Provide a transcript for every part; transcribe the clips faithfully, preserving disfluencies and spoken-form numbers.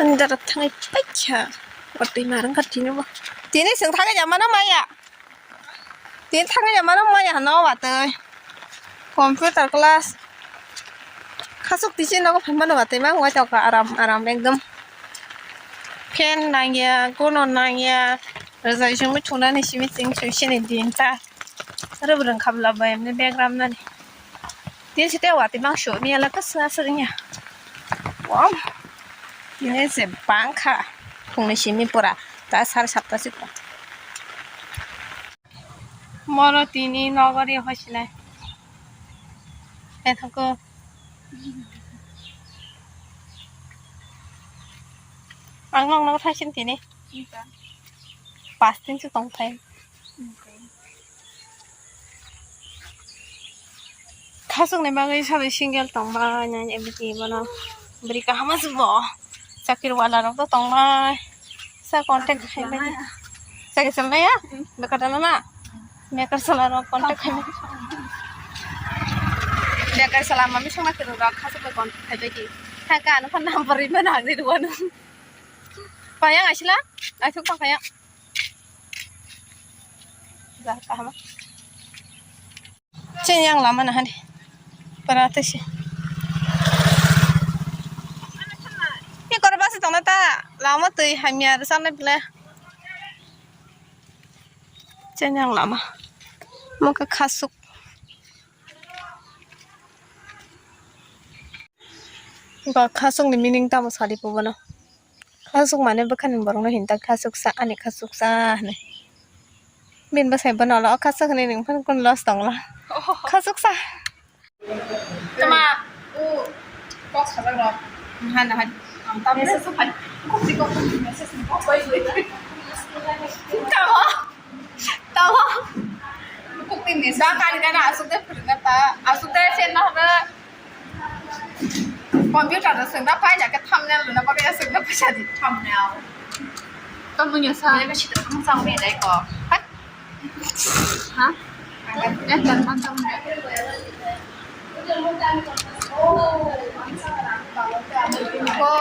Ani dara thangwi paikha. Watwi marang kha tini bo. Tini sing thangwi jamano maya. Tini thangwi jamano maya hano watwi. Computer class. Khasuk tisi nogo phaimano watwi mang wai tokha aram aram ekdom. Fan nangya, kono nangya. Rajai simi thunani simi ching sui sini din ta. Aro bwrwng khabla bai amni background nani. Tin site watwi mang sui miya la kasa sui nya. Wow. Tini se bangkha. Phungni simi pura ta sar sapta sikla. Moro tini nogori hosinai. Ethoko. Ang nong nong thaisin tini. Pas tin se tong thai. Khasukni bagwi sabai single tongbai nai ebiti bono bwrwi kaham se bo chakir wala rok to tongbai sa contact khai bai chakir chalnai ya bekar na na bekar sala rok contact khai bai bekar sala mami songna kiri rok khasuk bai contact khai bai di thaka ano phone number ri mano ang ri rwano payang asila asuk tong kaya. Chini yang lama na hani. Para te si. Ni kor basi tong ta lama tui hamya sana bile. Chini yang lama. Muka khasuk. Ba khasuk ni meaning tamo sadi pobono. Khasuk mane bwkhani borokno hinta khasuksa, ani khasuksa hinwi. Bini bwsai bono olo, "O khasuk hinwi nwng phano kunu loss tongla?" Khasuksa. Tama, o kok sajak rok. Naha, naha. Ang tamo message phai. Kok di kok message ni kok bai bai. Tamo. Tamo. Kok di message. Da kari gana asuk de phirna ta. Asuk de sen na hobe. Computer da sengda pai ja ke thumbnail rwna bagwi ya sengda paisa di thumbnail. Tamo nya sa. Ba sita tamo sa me dai ko. Ha? Eh, dan man tamo. Ko.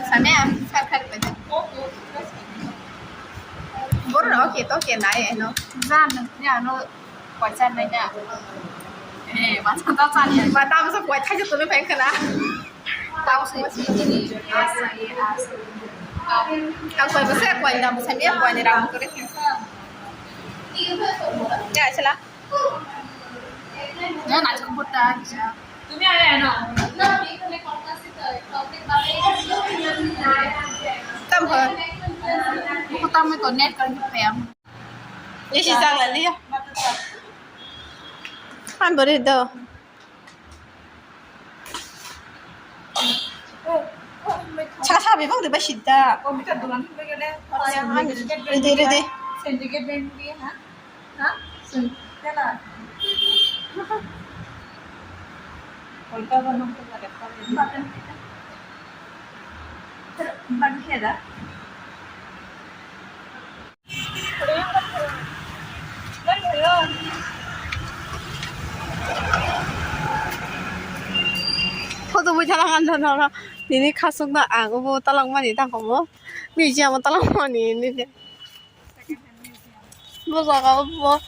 Sane ang sa kar ka. Bor no ke to ke nai no. Jan ya no. Koicha nai da. Eh, masa ta chani. Ba ta masa koi thai jotoni pai khana. Tao se chini. Asa ye asa. Ang koi bose koi da bose me koi ni rang kore. Ya sala. Na na chuk buta. Tumi aya na. Tam ho. Ko tam ko net kar payam. Isi jagla liya. An bari do. Saka saka bebak riba sida. Ready, ready. Photo bui thala ngan thana nini khasuk na ang ubo talangmani ta homo. Museum o talangmani nini. Bo jaga o bo.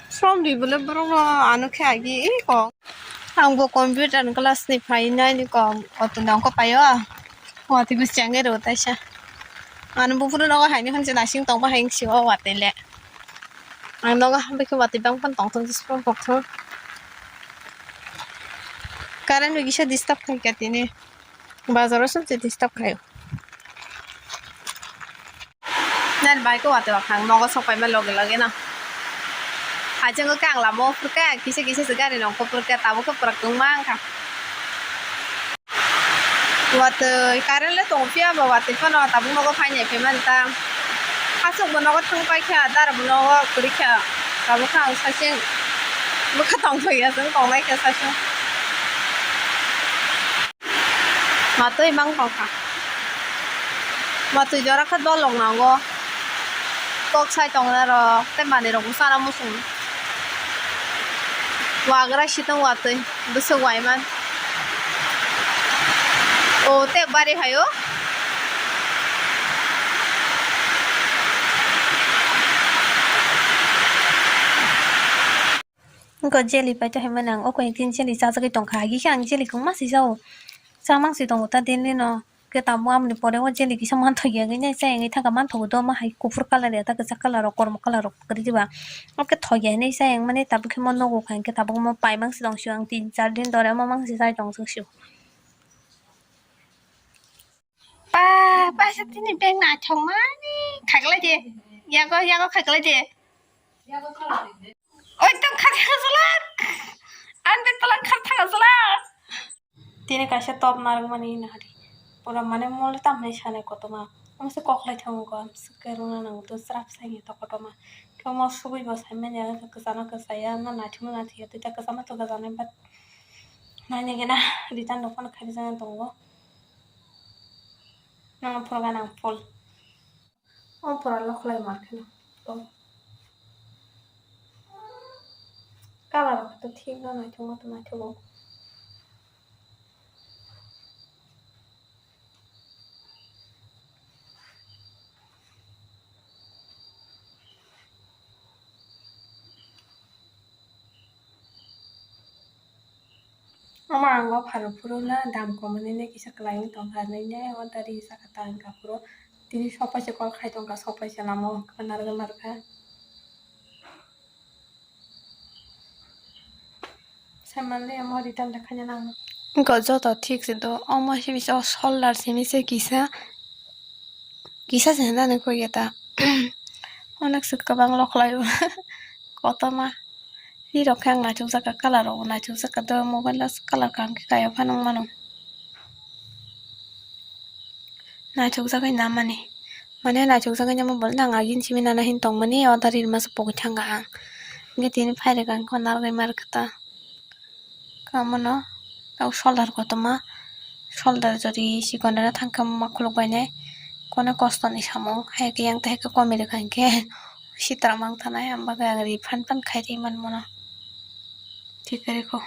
Som di bole borok no ano khe agi i kok. Ang bo computer class ni phai nai ni kok auto nang ko paio. Watwi bo chengwi rw taisa. Ano buphuru nogo haini hwnse nasing tongma hai wngsi o watwi le. Ang nogo hambai khe watwi bangphano tongthok jisung tongthok. Current bai kisa disturb khaikha tini. Bazar o sumse disturb khaio. Nani bai ko watwi wakhang nogo sok paima loge loge no. Hacheng khe ang lama o phurkha kisa kisa se gari nong ko phurkha tabuk khe pwrak tongma wngkha. Watwi current le tong phiya ba watwi phano tabuk nogo phainai phaimani ta. Aswk bo nogo thang paikha dara bo nogo kwrwikha tabuk khe ang sasing bwkha tong thokya chwng tongnai khe sasing. Matwi mang tongkha. Matwi jora khe dolong nango. Kok sai tongnai rok tei manwi rok bo chana muchung. Wagra sitong watwi bwswk waiman. O te bari hayo. Wngkha jelly paito hinmani ang o koi din jelly chajagwi tongkha, agikhe ang jelly kwbangma sijao. Chamang si tongo ta daily no. Khe tabuk amoni pore o jelly kisa manthokya hinwi nai chayengwi thangkha, manthogo do omo hai kuphur colour ya ta kwchak colour rok kormo colour rok kwrwi diba. Omo khe thokya hinwi chayeng mani tabuk khe mo nogo kha hinkhe tabuk omo paimang si tong sio ang tin char din dore omo mangsi chai tong sio. Pa, pa sa tini bag naithok mani khaklai de. Yago, yago khaklai de. Oi to kha thang sulak. An bag talang kha thang sulak. Tini kaisa top narwkmani nahadi. Pura mane mole tamni sanai kotorma. Omo se koklai thango ko, omo se keruna nango to srap sai to kotorma. Khe omo subui bo sai manya kwchana kwchaya, na naithok na naithok ya, tei ta kwchama to kwchana, but naini gana return rok phano khaijana tongo. Nang phulga nang phul. O pura lokhlai mar kheno. To. Colour rok to thik no naithok no to naithogo. Omo ang o pharuk phuru na dam kom hinwi kisa kwlai wng tongkha hinwi ne o dari saka ta wngkha phuru tini sok paisa call khai tongkha, sok paisa lama o narwgwi marwkha. Sai manlai omo return da khaina nang. Wngkha joto thik se do, omo simi se o shoulder simi se kisa. Kisa se hinani koi ya ta. Onek se kwbang lokhlai o. Kotorma. Ri rok khe ang naithok jakha, colour rok bo naithok jakha do, mobile o colour kaham khe kaiya phano wng mano. Naithok jagwi namani. Mane naithok jagwi namo bo nang agin simi nana hin tongmani, o da ri masa pogwi thangkha ang. Hinkhe tini phai rwkha ang khe narwgwi marwkha ta. Kamono tau shoulder kotorma, shoulder jodi sikon rwna thangkha ma khuluk bainai, kono kostoni samung hai khe yang tai hai khe komi rwkha hinkhe sitra mang thanai, ang bagwi ang refund phan khai twi manmano thik khe rwkho.